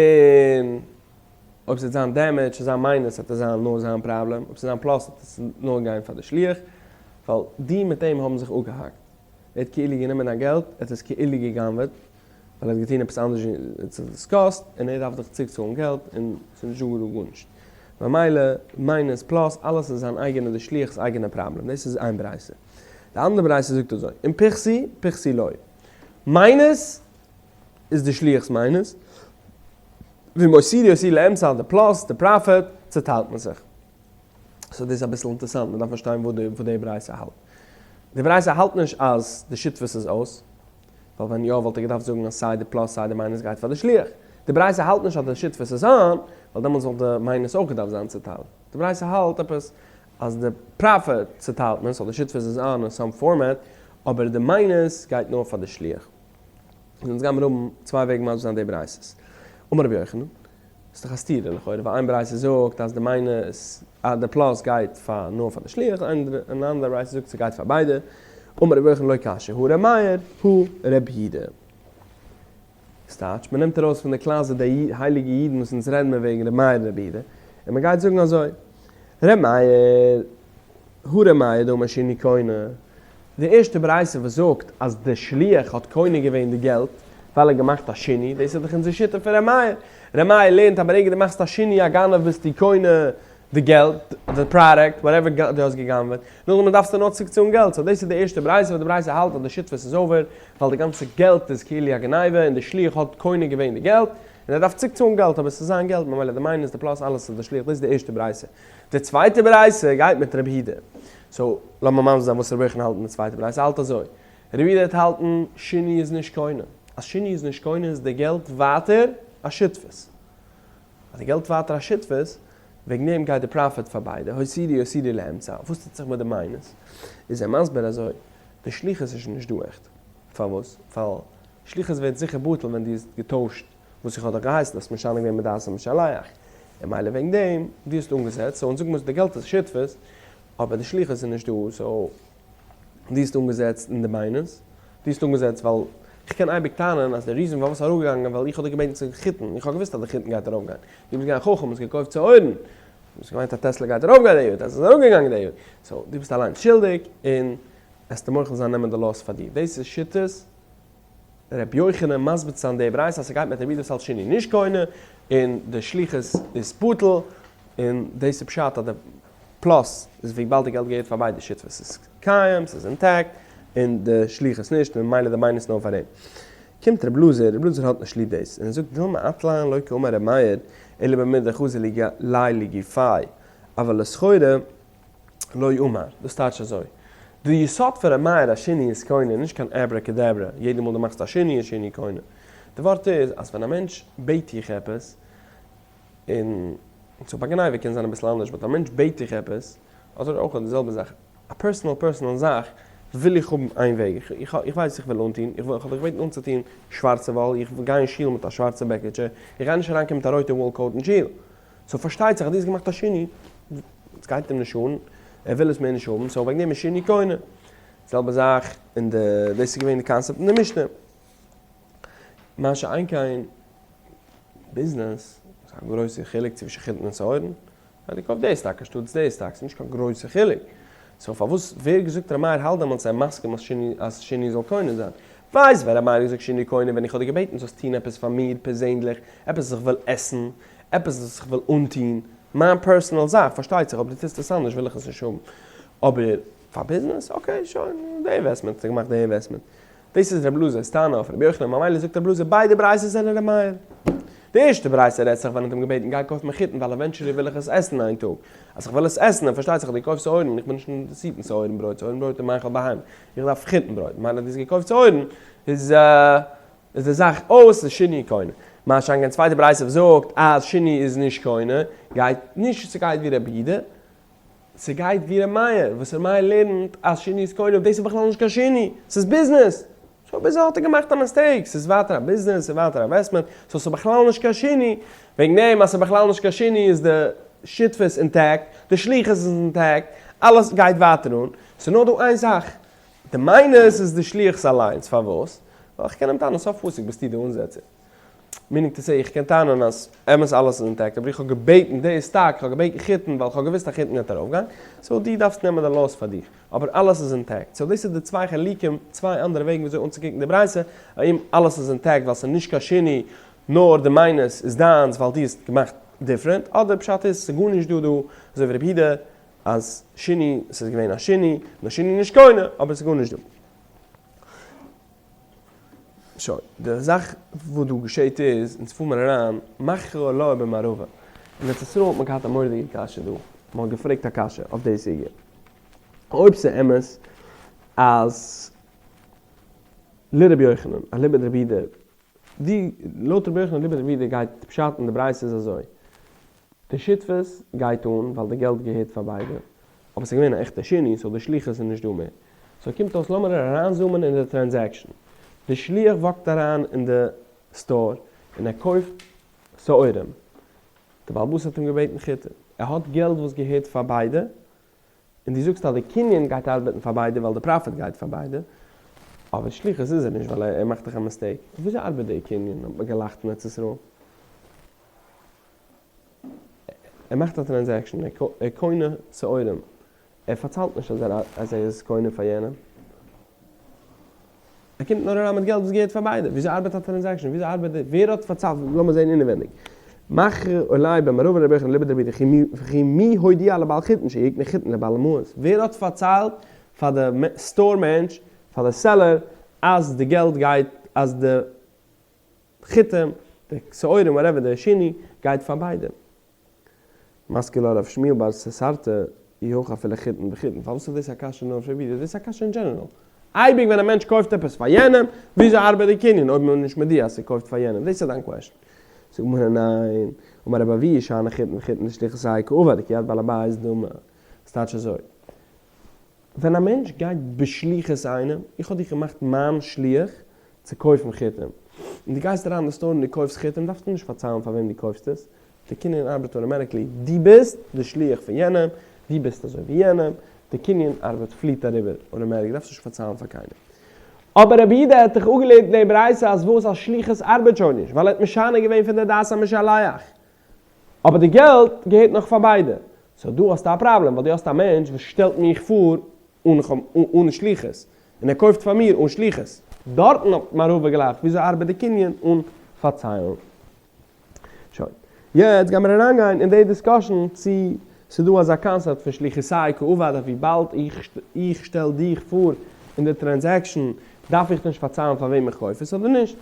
אויב ס'וועט זיין damage, ס'וועט זיין minus וועט עס זיין נאר זיין פראבלעם, אויב ס'וועט זיין plus וועט עס נאר גיין פאר די שליח, ווייל דו מיט אים האבן זיך אפגעהאקט. ער האט כאילו גענומען דיין געלט, ער האט עס כאילו גע'גנב'עט, ווייל ער האט געטון עפעס אנדערש ווי עס האט עס קאסט, און ער דארף דיך צוריק צאלן געלט, און ס'איז נישט דא דא גארנישט. ממילא, minus, plus, אלעס איז זיין אייגענע, די שליח'ס אייגענע פראבלעם. דאס איז איין ברייתא. די אנדערע ברייתא זאגט אזוי, אם פיחתו, פיחתו לו. minus איז די שליח'ס minus, ואם הותירו הותירו לאמצע די plus, די profit, צוטיילט מען זיך. so דאס איז אביסל אינטערסאנט, מען דארף פארשטיין וואס די ברייתא האלט. די ברייתא האלט נישט אז די שותפות איז אויס, ווייל ווען יא וואלט ער געדארפט זאגן אז סיי די plus סיי די minus גייט פאר די שליח. די ברייתא האלט נישט אז די שותפות איז on, ווייל דעמאלטס וואלט די minus אויך געדארפט זיין צוטיילט. די ברייתא האלט עפעס אז די profit צוטיילט מען, so די שותפות איז on אין some format, אבער די minus גייט נאר פאר די שליח. און אונז גיימיר האבן צוויי וועגן מסביר זיין די ברייתות. אמר רבי יוחנן, ס'איז דאך א סתירה לכאורה, ווייל איין ברייתא זאגט אז די minus, אז די plus גייט פאר נאר פאר די שליח, און אן אנדערע ברייתא זאגט ס'גייט פאר ביידע. אמר רבי יוחנן לא קשיא, הא ר' מאיר, הא ר' יהודה. ס'טייטש, מ'נעמט ארויס פון די closet די הייליגע אידן וואס אונז רעדן מיר וועגן ר' מאיר און ר' יהודה, און מ'גייט זאגן אזוי, ר' מאיר, הא ר' מאיר דאמר שינוי קונה, די ערשטע ברייתא וואס זאגט אז די שליח האט קונה געווען די געלט ווייל ער האט געמאכט א שינוי, דאס איז דאך אונזער שיטה פון ר' מאיר, ר' מאיר לערנט אז ברגע דו מאכסט א שינוי א גנב ביסטו קונה די געלט, די product, whatever דו האסט גע'גנב'עט, נאכדעם דארפסטו נאר צוריק צאלן געלט, so דאס איז די ערשטע ברייתא וואס די ברייתא האלט אז די שותפות איז over ווייל די גאנצע געלט איז כאילו א גניבה און די שליח האט קונה געווען די געלט און ער דארף צוריק צאלן געלט אבער עס איז זיין געלט ממילא די minus די plus אלעס איז די שליח דאס איז די ערשטע ברייתא. די צווייטע ברייתא גייט מיט רבי יהודה. so לאמיר מסביר זיין וואס רבי יוחנן האלט אין די צווייטע ברייתא. ער האלט אזוי, רבי יהודה האט האלטן שינוי איז נישט קונה. אז שינוי איז נישט קונה איז די געלט ווייטער א שותפות. אז די געלט ווייטער א שותפות, וועגן דעם גייט די profit פאר ביידע, הותירו הותירו לאמצע. וואס טוט זיך מיט די minus? איז ער מסביר אזוי, די שליחות איז שוין נישט דא עכט. פארוואס? ווייל שליחות ווערט זיכער בטל ווען דו האסט געטוישט וואס איך האב דיך געהייסן, האסט משנה געווען מדעת המשלח, און מילא וועגן דעם, דו האסט אנגעזעצט, so אונז זאגן מיר די געלט איז שותפות, אבער די שליחות איז נישט דא, so דו האסט אנגעזעצט אין די minus, דו האסט אנגעזעצט ווייל איך קען אייביג טענה'ן אז די reason פארוואס ס'איז אראפגעגאנגען ווייל איך האב דיך געבעטן צו חיטן, איך האב געוואוסט אז די חיטן גייט ארויפגיין, דו ביסט געווען א חכם האסט געקויפט שעורים, דו האסט געמיינט אז טעסלע גייט ארויפגיין די יאר, טעסלע איז אראפגעגאנגען די יאר, so דו ביסט אליינס שולדיג און וועסטו מוחל זיין נעמען די loss פאר דיר, דאס איז שיטת ר' יוחנן מסביר צו זיין די ברייתא אז ס'גייט מיט רבי וואס האלט שינוי נישט קונה און די שליחות איז בטל און דאס איז פשט אז די plus איז וויבאלד די געלט געהערט פאר ביידע שותפות ס'איז קיים ס'איז intact און די שליחות נישט און ממילא די minus נאר פאר אים. קומט רב אלעזר, רב אלעזר האט נישט ליב דאס און ער זאגט דילמא אית לן לא קאמר ר' מאיר אלא במדחזי ליה לגופיה אבל לסחורה לא אמר, דאס טייטש אזוי, די יסוד פון ר' מאיר אז שינוי איז קונה איז נישט קיין abracadabra, יעדע מאל דו מאכסט א שינוי איז שינוי קונה. די ווארט איז אז ווען א מענטש בעט דיך עפעס, און צו ביי גניבה קען זיין אביסל אנדערש, but א מענטש בעט דיך עפעס, אדער אויך די זעלבע זאך, א personal personal זאך וויל איך האבן איין וועג, איך ווייס איך וויל אנטון, איך האב דיך געבעטן אנצוטון שווארצע וואל, איך גיי אין שול מיט א שווארצע בעקיטשע, איך גיי נישט אריינקומען מיט א רויטע wool coat אין שול. so פארשטייט זיך אז דו האסט געמאכט א שינוי, עס גייט אים נישט אן, ער וויל עס מער נישט האבן, so וועגן דעם איז שינוי קונה. זעלבע זאך אין די, דאס איז געווען די קאנסעפט אין די משנה. מה שאין כן ביזנעס, איז א גרויסע חילוק צווישן חיטין און שעורין, אז דו קויפסט די סטאק אנשטאטס די סטאק, ס'איז נישט קיין גרויסע חילוק. so פארוואס, ווער האט געזאגט ר' מאיר האלט דעמאלטס ער מסכים אז שינוי אז שינוי זאל קונה זיין? ווייסט ווען ר' מאיר האט געזאגט שינוי קונה ווען איך האב דיר געבעטן זאלסט טון עפעס פאר מיר פערזענליך, עפעס וואס איך וויל עסן, עפעס וואס איך וויל אנטון, מיין personal זאך, פארשטייט זיך אויב דו טוסט עס אנדערש וויל איך עס נישט האבן, אבער פאר ביזנעס, okay שוין, די investment האט ער געמאכט די investment. דאס איז רב אלעזר'ס טענה אויף רבי יוחנן, ממילא זאגט רב אלעזר ביידע ברייתות זענען ר' מאיר. די ערשטע ברייתא רעדט זיך ווען ער האט אים געבעטן גיי קויף מיר חיטן ווייל eventually וויל איך עס עסן איין טאג. אז איך וויל עס עסן און פארשטייט זיך אז דו קויפסט שעורים, איך בין נישט אינטערעסירט אין שעורים ברויט, שעורים ברויט איז מאכל בהמה, איך דארף חיטן ברויט, ממילא אז דו האסט געקויפט שעורים איז. איז די זאך אויס איז שינוי קונה. מה שאין כן צווייטע ברייתא וואס זאגט אז שינוי איז נישט קונה, גייט נישט ס'גייט ווי רבי יהודה, ס'גייט ווי ר' מאיר, וואס ר' מאיר לערנט אז שינוי איז קונה, דאס איז בכלל נישט קיין שינוי, ס'איז ביזנעס! so וויאזוי האט ער געמאכט א mistake? ס'איז ווייטער א ביזנעס, ס'איז ווייטער א investment, so ס'איז בכלל נישט קיין שינוי, וועגן דעם אז ס'איז בכלל נישט קיין שינוי איז די שותפות intact, די שליחות איז intact, אלעס גייט ווייטער אן, ס'איז נאר דא איין זאך, די מיינוס איז די שליח'ס אליינס, פארוואס? ווייל איך קען אים טענה'ן סוף פסוק ביסטו די אנזעצער. meaning to say איך קען טענה'ן אז אמת אלעס איז intact אבער איך האב געבעטן די סטאק, איך האב געבעטן חיטין ווייל איך האב געוואוסט אז חיטין גייט ארויפגיין, so דו דארפסט נעמען די loss פאר דיך, אבער אלעס איז intact. so דאס איז די צוויי חילוקים, צוויי אנדערע וועגן וויאזוי אנצוקוקן די ברייתא, האם אלעס איז intact ווייל ס'איז נישט קיין שינוי נאר די מיינוס איז דיינס ווייל דו האסט געמאכט different, אדער פשט איז ס'איז גארנישט דא דא אזוי ווי רבי יהודה אז שינוי, ס'איז געווען א שינוי, נאר שינוי נישט קונה, אבער ס'איז גארנישט דא. שוין, די זאך וואס דא געשעט איז, אונז פאר מיר אריין, מכרו עלי במערבא. אין ארץ ישראל האט מען געהאט א מורא'דיגע קשיא דא, מען האט געפרעגט א קשיא אויף די סוגיא. אויב ס'איז אמת אז לרבי יוחנן, אליבא דרבי יהודה, די לויט רבי יוחנן אליבא דרבי יהודה גייט פשט אין די ברייתא איז אזוי, די שותפות גייט אן ווייל די געלט געהערט פאר ביידע, אבער ס'איז געווען א עכטע שינוי so די שליחות איז נישט דא מער. so קומט אויס לאמיר אריינזומען אין די transaction. די שליח walk ט אריין אין די store און ער קויפט שעורים. די בעל הבית האט אים געבעטן חיטה. ער האט געלט וואס געהערט פאר ביידע, און דו זאגסט אז די קנין גייט ארבעטן פאר ביידע ווייל די profit גייט פאר ביידע, אבער שליחות איז ער נישט ווייל ער מאכט דאך א mistake. וויאזוי ארבעט די קנין? האט מען געלאכט אין ארץ ישראל. ער מאכט א transaction, ער קונה שעורים, ער פארציילט נישט אז ער אז ער איז קונה פאר יענעם. ער קומט נאר אריין מיט געלט וואס געהערט פאר ביידע. וויאזוי ארבעט א transaction? וויאזוי ארבעט די ווער האט פארציילט? לאמיר זען אינעווענדיג. מכרו עלי במערבא לרבי יוחנן אליבא דרבי יהודה וכי מי הודיע לבעל חיטין שיקנה חיטין לבעל מעות? ווער האט פארציילט פאר די store מענטש, פאר די seller, אז די געלט גייט אז די חיטים, די שעורים whatever די שינוי, גייט פאר ביידע. מתקיף לה רב שמואל בר ססרטא אי הכי אפילו חיטין בחיטין, פארוואס איז דאס א קשיא נאר אויף רבי יהודה? דאס איז א קשיא אין general. אייביג ווען א מענטש קויפט עפעס פאר יענעם, וויאזוי ארבעט די קנין אויב מען איז נישט מודיע אז ס'קויפט פאר יענעם? דאס איז דיין question. זאגט גמרא ניין, אמר רבי אבהו שאני חיטין וחיטין דשליחותייהו קעביד כיד בעל הבית דמי. ס'טייטש אזוי, ווען א מענטש גייט בשליחות איינעם, איך האב דיך געמאכט מיין שליח צו קויפן חיטים, און דו גייסט אריין אין די store און דו קויפסט חיטים, דארפסטו נישט פארציילן פאר וועם דו קויפסט עס, די קנין ארבעט automatically, דו ביסט די שליח פון יענעם, דו ביסט אזוי ווי יענעם, די קנין ארבעט פליט אריבער automatically, דארפסט נישט פארציילן פאר קיינעם. אבער רבי יהודה האט דאך אפגעלערנט אין די ברייתא אז וואס אז שליחות ארבעט שוין נישט, ווייל ער האט משנה געווען פון די דעת המשלח. אבער די געלט געהערט נאך פאר ביידע. so דא האסטו א פראבלעם ווייל דו האסט א מענטש וואס שטעלט מיך פאר אן שליחות, און ער קויפט פאר מיר אן שליחות. דארטן האט מיין רבי געלאכט וויאזוי ארבעט די קנין אן פארציילן. שוין. יעצט גיימיר אריינגיין אין די discussion צו ס'איז דא אזא קאנסעפט פון שליחותייהו קעביד אז וויבאלד איך שטעל דיך פאר אין די transaction דארף איך נישט פארציילן פאר וועם איך קויף עס אדער נישט.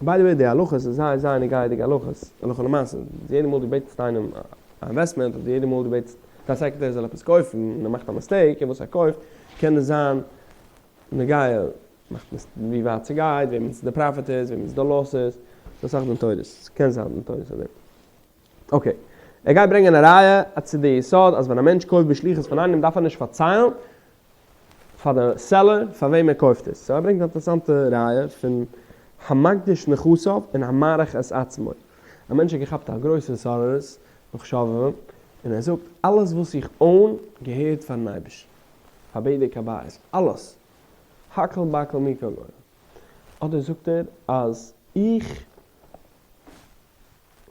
by the way די הלכות איז זייער זייער נוגע'דיגע הלכות, הלכה למעשה, יעדע מאל דו בעטסט איינעם א investment אדער יעדע מאל דו בעטסט דיין סעקרעטערי זאל עפעס קויפן און ער מאכט א mistake אין וואס ער קויפט קען עס זיין נוגע מאכט מיס ווי ווייט ס'גייט, וועמענס די profit איז, וועמענס די loss איז, ס'איז אסאך דין תורות, ס'קען זיין דין תורות אויף דעם. okay, ער גייט ברענגען א ראיה צו די יסוד אז ווען א מענטש קויפט בשליחות פון איינעם דארף ער נישט פארציילן פאר די seller פאר וועם ער קויפט עס. so ער ברענגט א אינטערעסאנטע ראיה פון המקדיש נכסיו און המעריך את עצמו. א מענטש האט געכאפט א גרויסע התעוררות נאך שובבים און ער זאגט אלעס וואס איך own געהערט פארן אייבערשטן, פאר בדק הבית, אלעס, הכל בכל מכל גורם. אדער זאגט ער אז איך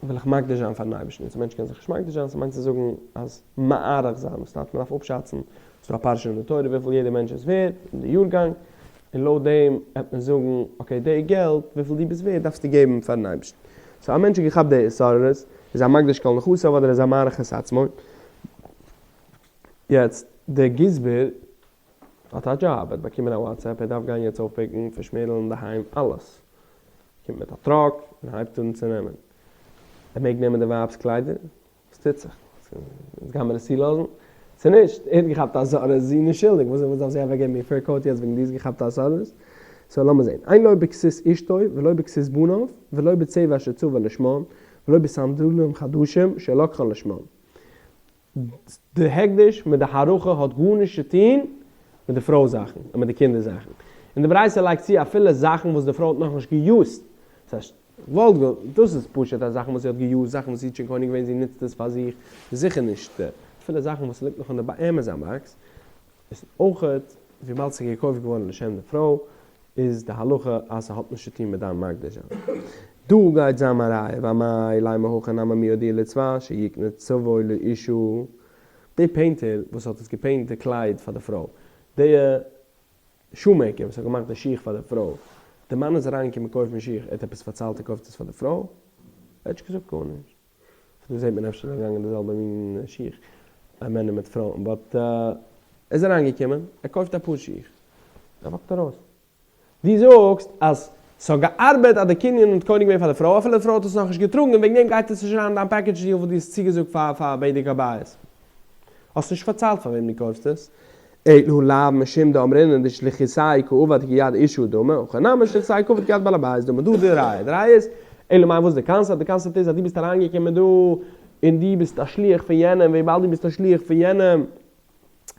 וויל איך מקדיש זיין פארן אייבערשטן, יעצט א מענטש קען זיך נישט מקדיש זיין, ס'מיינט צו זאגן אז מעריך זיין, וואס טייטש מ'דארף אפשאצן, ס'דא א פרשה אין די תורה וויפיל יעדער מענטש איז ווערד אין די יארגאנג, און לויט דעם וועט מען זאגן okay די געלט וויפיל דו ביסט ווערד דארפסטו געבן פארן אייבערשטן. so א מענטש האט געכאפט די התעוררות, איז א מקדיש כל נכסיו אדער איז א מעריך את עצמו. יעצט דער גזבר האט א דזשאב, ער האט באקומען א WhatsApp ער דארף גיין יעצט אויפ pick ן פון שמערל אינדערהיים אלעס. קומט מיט א truck און הייבט אן צו נעמען. ער מעג נעמען די ווייב'ס קליידער? וואס טוט זיך? אונז גיימער עס צולאזן? צו נישט? ער האט געכאפט א זארעס, זי איז נישט שולדיג, וואס דארף זי אוועקגעבן איר fur coat יעצט וועגן דו האסט געכאפט א זארעס? סאו לאמיר זעהן, אין לא בכסות אשתו ולא בכסות בניו ולא בצבע שצבע לשמן ולא בסנדלים חדשים שלקחן לשמן. די הקדש מיט די הערכה האט גארנישט צו טוהן מיט די פרוי זאכן און מיט די קינדער זאכן. און די ברייתא לייגט צו אפילו זאכן וואס די פרוי האט נאכנישט געיוזט. ס'הייסט, וואלט גע, דאס איז פשוט אז זאכן וואס זי האט געיוזט, זאכן וואס זי האט שוין קונה געווען זי נוצט עס פאר זיך, איז זיכער נישט. אפילו זאכן וואס ס'ליגט נאך אין די עמעזאן באקס, איז אויכעט וויבאלד ס'איז געקויפט געווארן לשם די פרוי, איז די הלכה אז ס'האט נישט צו טון מיט דיין מקדיש זיין. דא גייט זיין מיין ראיה, ואמאי לימא הכא נמי מיהא הודיע לצבע שיקנה צבעו לאשה. די painter וואס האט עס געפעינט די קלייד פאר די פרוי, די shoemaker וואס האט געמאכט די שיך פאר די פרוי, די מאן איז אריינגעקומען קויפן שיך, ער האט עפעס פארציילט ער קויפט עס פאר די פרוי? ער האט נישט געזאגט גארנישט. פון דא זעט מען אפשר זיי געגאנגען די זעלבע מין שיך, מענער מיט פרויען, but ער איז אריינגעקומען, ער קויפט אפאר שיך, ער walk ט ארויס. דו זאגסט אז ס'האט געארבעט אז די קנין האט קונה געווען פאר די פרוי אפילו די פרוי האט עס נאכנישט געטראגן און וועגן דעם גייט עס נישט אריין אין דיין package deal וואס דו האסט צוגעזאגט פאר פאר בדק הבית. האסט נישט פארציילט פאר וועם דו קויפסט עס. אלא לאו משום דאמרינן דשליחותיה קא עביד כיד אשה דמי, הכא נמי שליחותיה קא עביד כיד בעל הבית דמי. דא די ראיה. די ראיה איז, אלא מאי וואס די קאנסעפט? די קאנסעפט איז אז דו ביסט אריינגעקומען דא און דו ביסט א שליח פון יענעם, וויבאלד דו ביסט א שליח פון יענעם,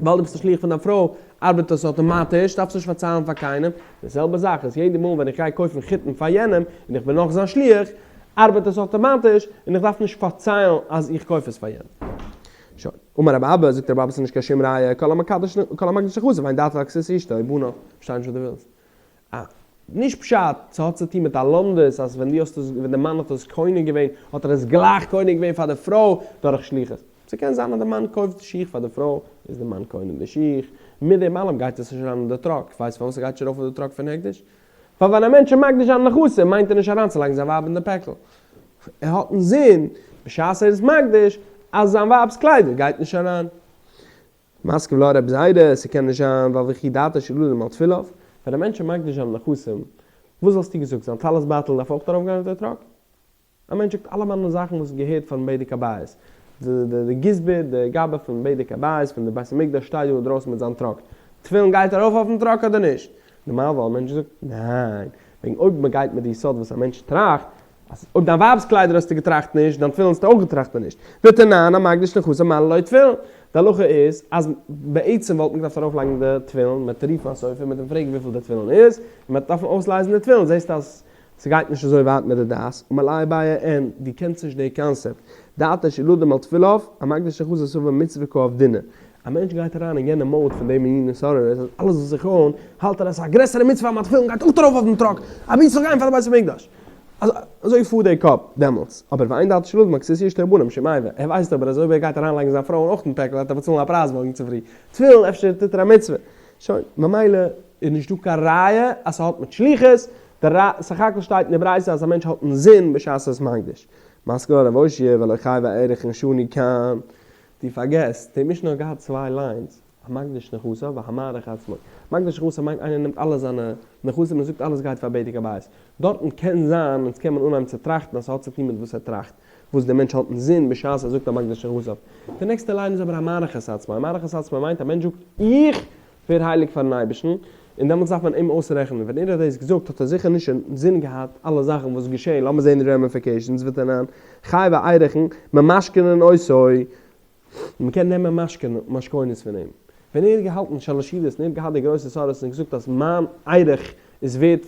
ווייל דו ביסט א שליח פון דיין פרוי, ארבעט עס אטאמאטיש, דארפסט נישט פארציילן פאר קיינעם. די זעלבע זאך איז יעדע מאל ווען איך גיי קויפן חיטים פאר יענעם, און איך בין נאך זיין שליח, ארבעט עס אטאמאטיש, און איך דארף נישט פארציילן אז איך קויף עס פאר יענעם. שוין. אמר רבי אבא, זאגט רבי אבא ס'איז נישט קיין שום ראיה, כל המקדש כל המקדיש נכסיו אין דעתו על כסות אשתו ובניו, פארשטיי נישט וואס דו ווילסט. א. נישט פשט, ס'האט צו טון מיט א לומדות אז ווען דו האסט עס, ווען די מאן האט עס קונה געווען, האט ער עס גלייך קונה געווען פאר די פרוי דורך שליחות. ס'קען זיין אז די מאן קויפט שיך פאר די פרוי, איז די מאן קונה די שיך, מיט דעם אלעם גייט עס נישט אריין אין די truck, ווייסט פארוואס ס'גייט נישט ארויף אויף די truck פון הקדש? ווייל ווען א מענטש איז מקדיש זיינע נכסים מיינט ער נישט אריינצולייגן זיין ווייב אין די פעקל. ער האט אינזין בשעת ער איז מקדיש אז זיין ווייב'ס קליידער גייט נישט אריין. מתקיף לה רבי זירא, ס'קען נישט זיין ווייל וכי דעתו של אדם על תפיליו. ווען א מענטש איז מקדיש זיינע נכסים, וואס וואלסטו געזאגט, זיין טלית בייטל דארף אויך ארויפגיין אויף די truck? א מענטש זאגט אלע מיינע זאכן וואס געהערט פארן בדק הבית, די גזבר, די גבאי פון בדק הבית, פון די בית המקדש שטייט דא אינדרויסן מיט זיין truck, תפילין גייט ארויף אויפן truck אדער נישט? נארמאל וואלט א מענטש געזאגט ניין, וועגן אויב מען גייט מיט די יסוד וואס א מענטש טראכט, אז אויב דיין ווייב'ס קליידער האסטו געטראכט נישט, דיין תפילין האסטו אויך געטראכט נישט, ותנן המקדיש נכסיו מעלין לו תפילין. די הלכה איז אז בעצם וואלט מען געדארפט ארויפלייגן די תפילין, מען וועט רופן א סופר, מען וועט אים פרעגן וויפיל די תפילין איז, און מען וועט דארפן אויסלייזן די תפילין, זעסט אז ס'גייט נישט אזוי ווייט מיט די דעת, אמר ליה אביי אין, דו קענסט נישט די קאנסעפט, דעתו של אדם על תפיליו, המקדיש נכסיו סבר מצוה קא עבדינן. א מענטש גייט אריין אין יענע mode פון די מין התעוררות אז אלעס וואס איך own האלט ער אז ס'איז א גרעסערע מצוה אז מיין תפילין גייט אויך ארויף אויף דעם truck, אבי ס'זאל גיין פאר די בית המקדש. אזוי פארט דער קאפ דעמאלטס. אבער ואין דעתו של אדם על כסות אשתו ובניו משום איבה, ער ווייסט אבער אז אויב ער גייט אריינלייגן זיין פרוי אויך אין פעקל וועט ער באצאלן א פרייז מארגן צופרי. תפילין אפשר טוט ער א מצוה. שוין, ממילא איז נישטא קיין ראיה אז ס'האט מיט שליחות, די סך הכל שטייט אין די ברייתא אז א מענטש האט אינזין בשעת ער איז מקדיש. מתקיף לה רב אושעיא והלא חייבי ערכין שנו כאן. דו פארגעסט, די משנה האט געהאט צוויי lines, המקדיש נכסיו והמעריך עצמו. מקדיש נכסיו מיינט איינער נעמט אלע זיינע נכסים און זאגט אלעס גייט פאר בדק הבית. דארטן קען זיין, אונז קען מען אנהייבן צו טראכטן אז ס'האט צו טון מיט וואס ער טראכט, וואס דער מענטש האט אינזין בשעת ער זאגט המקדיש נכסיו. די נעקסטע line איז אבער המעריך את עצמו. המעריך את עצמו מיינט א מענטש זאגט איך ווער הייליג פארן אייבערשטן, און דעמאלטס דארף מען אים אויסרעכענען. ווען ער האט דאס געזאגט האט ער זיכער נישט אינזין געהאט אלע זאכן וואס געשען, לאמיר זען די ramifications, ותנן, חייבי ערכין, ממשכנין אותו, מען קען נעמען משכונות פון אים. ווען ער האט געהאלטן שלש סעודות און ער האט געהאט די גרויסע צרות און געזאגט אז מיין ערך איז ווערט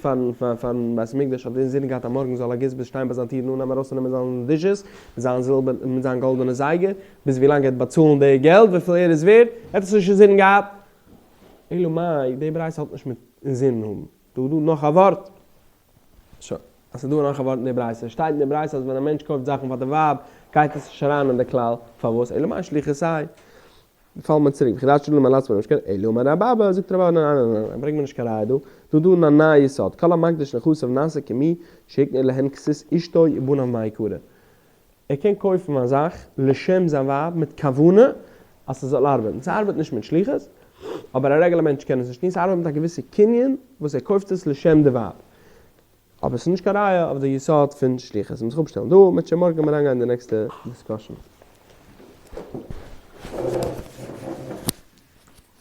פארן בית המקדש האט ער אינזין געהאט אז מארגן זאל א גזבר שטיין ביי זיין טיר און אנהייבן ארויסצונעמען זיינע dishes מיט זיין זילבער און מיט זיין גאלדענע זייגער ביז ווילאנג ער וועט באצאלן די געלט וויפיל ער איז ווערט, ער האט עס נישט אינזין געהאט. אלא מאי, די ברייתא האט נישט מיט אינזין האבן. דא איז דא נאך א ווארט. שוין, אז ס'איז דא נאך א ווארט אין די ברייתא, שטייט אין די ברייתא אז ווען א מענטש קויפט זאכן פאר די ווייב גייט עס נישט אריין אין די כלל, פארוואס? אלא מאי שליחותיה. פאלן מיר צוריק, וכי דעתו של אדם על עצמו ממשכנין, אלא אמר רבי אבא, זאגט רבי אבא ניין ניין ניין ניין, ברענג מיר נישט קיין ראיה דא, דא דא אין א נייע יסוד, כל המקדיש נכסיו נעשה כמי שהקנה להן כסות אשתו ובניו מעיקרא. ער קען קויפן א זאך לשם זיין ווייב מיט כוונה אז ס'זאל ארבעטן, ס'ארבעט נישט מיט שליחות, אבער א רעגולער מענטש קען עס נישט טון, ס'ארבעט מיט א געוויסע קנין וואס ער קויפט עס לשם די ווייב, אבער ס'איז נישט קיין ראיה אויף די יסוד פון שליחות. מ'מוז זיך אפשטעלן דא, מ'וועט שוין מארגן אריינגיין אין די נעקסטע discussion.